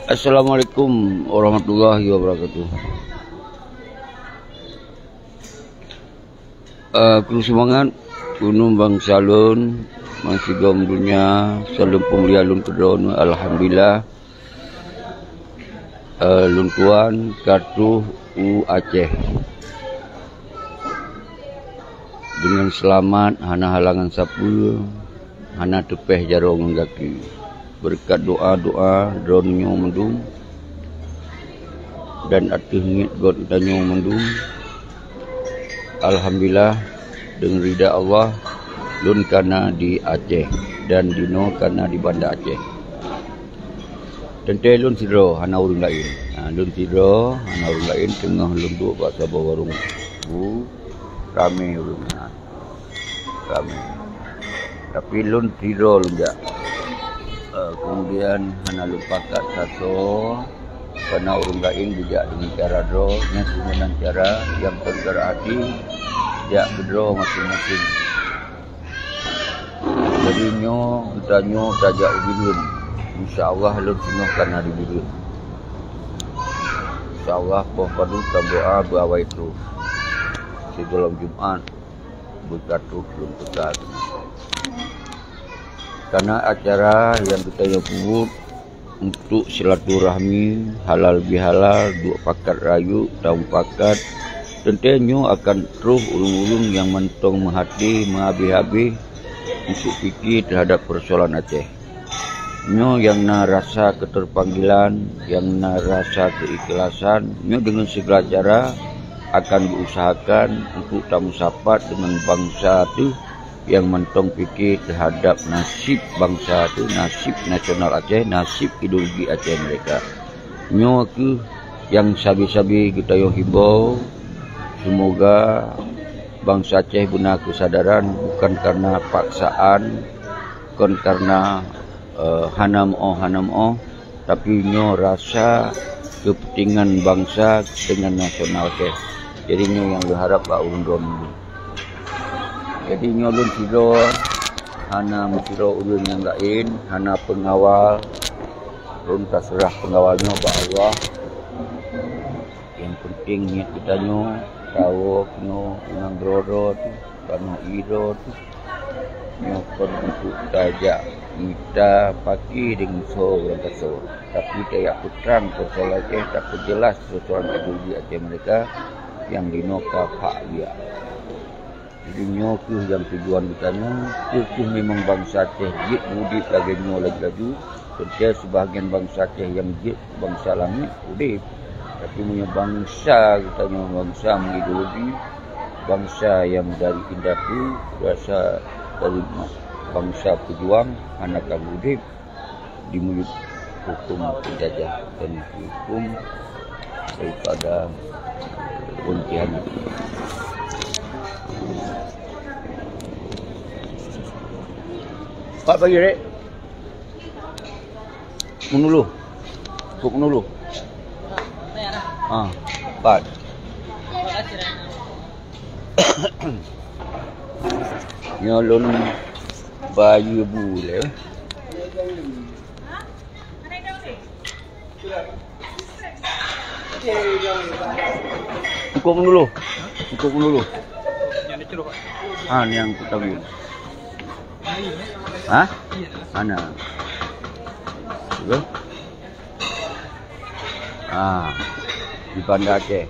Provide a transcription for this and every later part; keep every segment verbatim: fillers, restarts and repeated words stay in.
Assalamualaikum warahmatullahi wabarakatuh. Eh, kru seumangat, keuneuk bansa lôn, bansigom donya, saleuem peumulia lôn keudroe, alhamdulillah. Eh, lôn tuan ka troh u Aceh. Deungon seulamat, hana halangan sapeue, hana teupéh jaroe ngon gaki. Beureukat doa-doa droeneuh nyoe mandum dan ateueh niet geutanyoe mandum, alhamdulillah, deungon rida Allah, lôn kana di Aceh dan dinoe kana di Banda Aceh. Teuntée lôn sidroe, hana ureuëng laén. Ha, lôn sidroe, hana ureuëng laén, teungoh lôn duek bak saboh warong bu, ramé ureuëng nyan. Ramé. Tapi lôn sidroe lôn jak. Eh, kemudian hana lôn pakat sasoe, karena ureuëng laén geujak deungon cara droe, nyan keuh meunan cara nyang teugerak hati, jak keudroe masing-masing. Jadi nyoe geutanyoe tajak u Bireuen. Insya Allah lôn singoh kana di Bireuen. Insya Allah poh padub tameudoa beuawai troh. Sigohlom Jumat beuka troh lôn peugah. Kana acara nyang geutanyoe peubuet untuk silaturahmi halal bihalal, duek pakat rayeuk, tameupakat. Teuntée nyoe akan troh ureuëng-ureuëng nyang mantong meuhati meuhabéh-habéh untuk pike teuhadab peusoalan Aceh. Nyoe nyang na rasa keuteupanggilan, nyang na rasa keuikhlasan, nyoe deungon sigala cara akan geuusahakan untuk tameusapat deungon bansa teuh nyang mantong pike teuhadab nasib bansa teuh, nasib nasional Aceh, nasib ideologi Aceh meureka. Nyoe keuh nyang sabe-sabe geutanyoe himbau, seumoga bansa Aceh beuna keusadaran bukan karena paksaan, kon karena, eh, hana meuoh, hana meuoh, tapi nyoe rasa keupeuntengan bansa, keupeuntengan nasional Aceh. Jadi nyoe nyang lôn harab bak ureuëng droeneuh. Jadi nyoe lôn sidroe, hana meusidroe ureuëng nyang laén, hana peungawal. Lôn taseurah peungawal nyoe bak Allah. Nyang peunteng niet geutanyoe, tawoe keunoe u nanggroe droe teuh, tanoh ie droe teuh. Nyoe kon untuk tajak mita paki deungon soe ureuëng kasoe. Tapi tajak peutrang peusoalan Aceh, tapeujeulaih peusoalan ideologi Aceh meureka nyang jinoe ka phak wiak. Jadi nyoe keuh nyang tujuan geutanyoe, keuh memang bansa Aceh jeuet udeb lagée nyoe laju-laju, teuntée sibahagian bansa Aceh nyang jeuet bansa langét udeb. Tapi meunyoe bansa geutanyoe bansa meuideologi, bansa nyang dari indatu, berasal dari bansa peujuang, hana ka udeb di miyueb huköm penjajah dan huköm daripada pengkhianat. Pat pagi, Rek. Meunuluh. Kok meunuluh. Ah, pat. Nyoe lôn bayeue bu lé. Engkau meunuluh. Engkau meunuluh. Ha, nyang kutabi. Ha? Mana? Betul? Ha. Di Banda Aceh.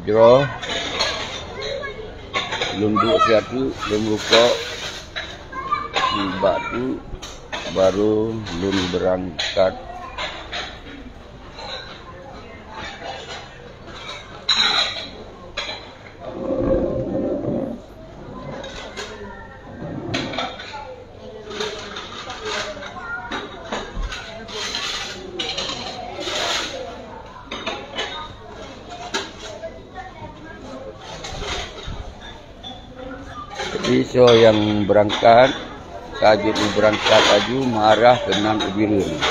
Jroh lôn duek siat teuk, lôn rukok, nibak teuk, barô lôn beurangkat. Jadi, soe nyang beurangkat, ka jeuet meubeurangkat laju meuarah keunan u Bireuen.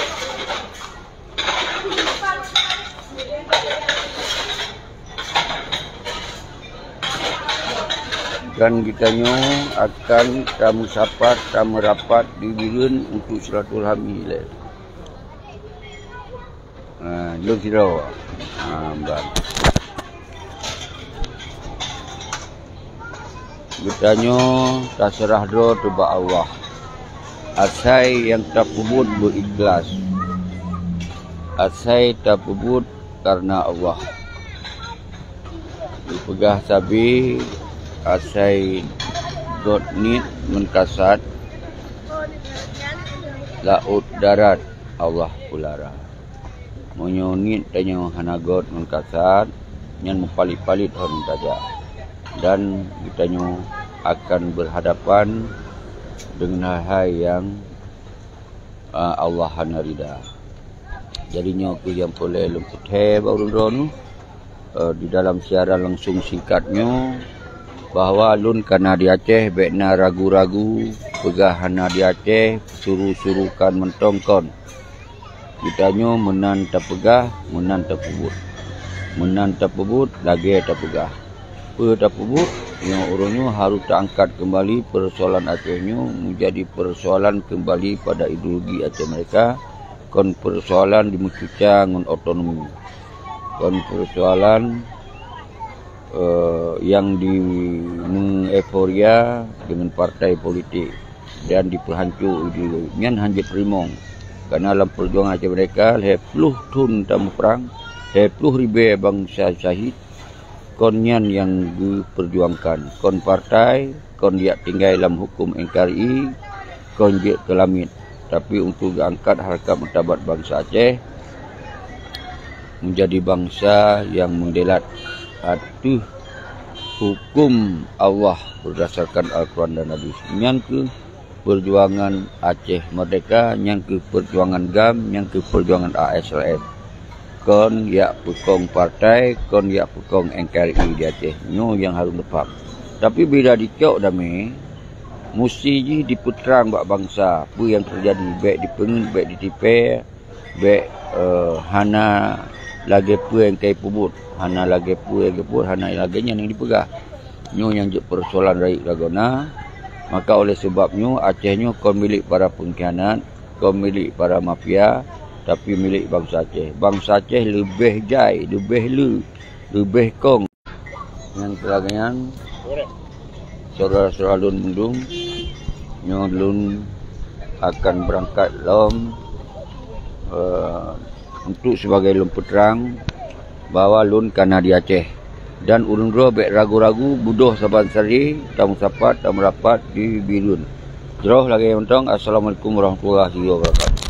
Dan geutanyoe akan tameusapat, tameurapat di Bireuen untuk silaturahmi ilée. Ha, lôn sidroe. Ha, ban. Geutanyoe taseurah droe teuh bak Allah. Asai nyang tapeubuet beu-ikhlaih. Asai tapeubuet kareuna Allah. Geupeugah sabe asai göt niet ngon kasat, laôt darat Allah peulara. Meunyoe niet tanyoe hana göt ngon kasat, nyan meupalet-palet hon tajak, dan geutanyoe akan beuhadapan deungon hai-hai nyang ah, Allah hana rida. Jadi nyoe keuh nyang peureulée lôn peuthée bak ureuëng droeneuh, eh, di dalam siaran langsung singkat nyoe, bahwa lôn kana di Aceh, bék na ragu-ragu peugah hana di Aceh, suru-surukan mantong kon. Geutanyoe meunan tapeugah, meunan tapeubuet. Meunan tapeubuet, lagée tapeugah. Peue tapeubuet, nyoe ureuëng nyoe harôh taangkat keumbali peusoalan Aceh nyoe meujadi peusoalan keumbali pada ideologi Aceh merdeka, kon peusoalan dimeucuca ngon otonomi, kon peusoalan, eh, nyang dimeueuforia deungon partai politik dan dipeuhanco ideologi. Nyan hana jeuet teurimong, kareuna lam peujuangan Aceh merdeka lhée ploh thon tameuprang, lhée ploh ribée bansa syahid, kon nyan nyang geupeujuangkan, kon partai, kon jak tinggai lam huköm N K R I, kon jeuet keu lamiet, tapi untuk geuangkat hareukat martabat bansa Aceh meujadi bansa nyang meudelat ateueh huköm Allah beurdasarkan Al-Quran dan Hadis. Nyan keuh peujuangan Aceh Merdeka, nyan keuh peujuangan GAM, nyan keuh peujuangan A S R M. Kon jak peukong partai, kon jak peukong N K R I di Aceh. Nyoe nyang harôh neupaham. Tapi bila dicok damé, musti jih dipeutrang bak bansa peue nyang teujadi, bék dipeungeut, bék ditipée, bék, eh, hana lagée peue nyang ka jipeubuet, hana lagée peue nyang jipeubuet, hana lagée nyan nyang jipeugah. Nyoe nyang jeuet peusoalan rayeuk lagoena. Maka oleh sabab nyoe, Aceh nyoe kon milék para peungkhianat, kon milék para mafia, tapi milék bansa Aceh. Bansa Aceh leubeh jai, leubeh le, leubeh kong. Nyang keu lagée nyan, syedara-syedara lôn bandum, nyoe lôn akan beurangkat lom, eh, untuk sibagai lôn peutrang bahwa lôn kana di Aceh. Dan ureuëng droe bék ragu-ragu, beudôh saban sari, tameusapat, tameurapat di Bireuen. Jroh lagée mantong, Assalamualaikum warahmatullahi wabarakatuh.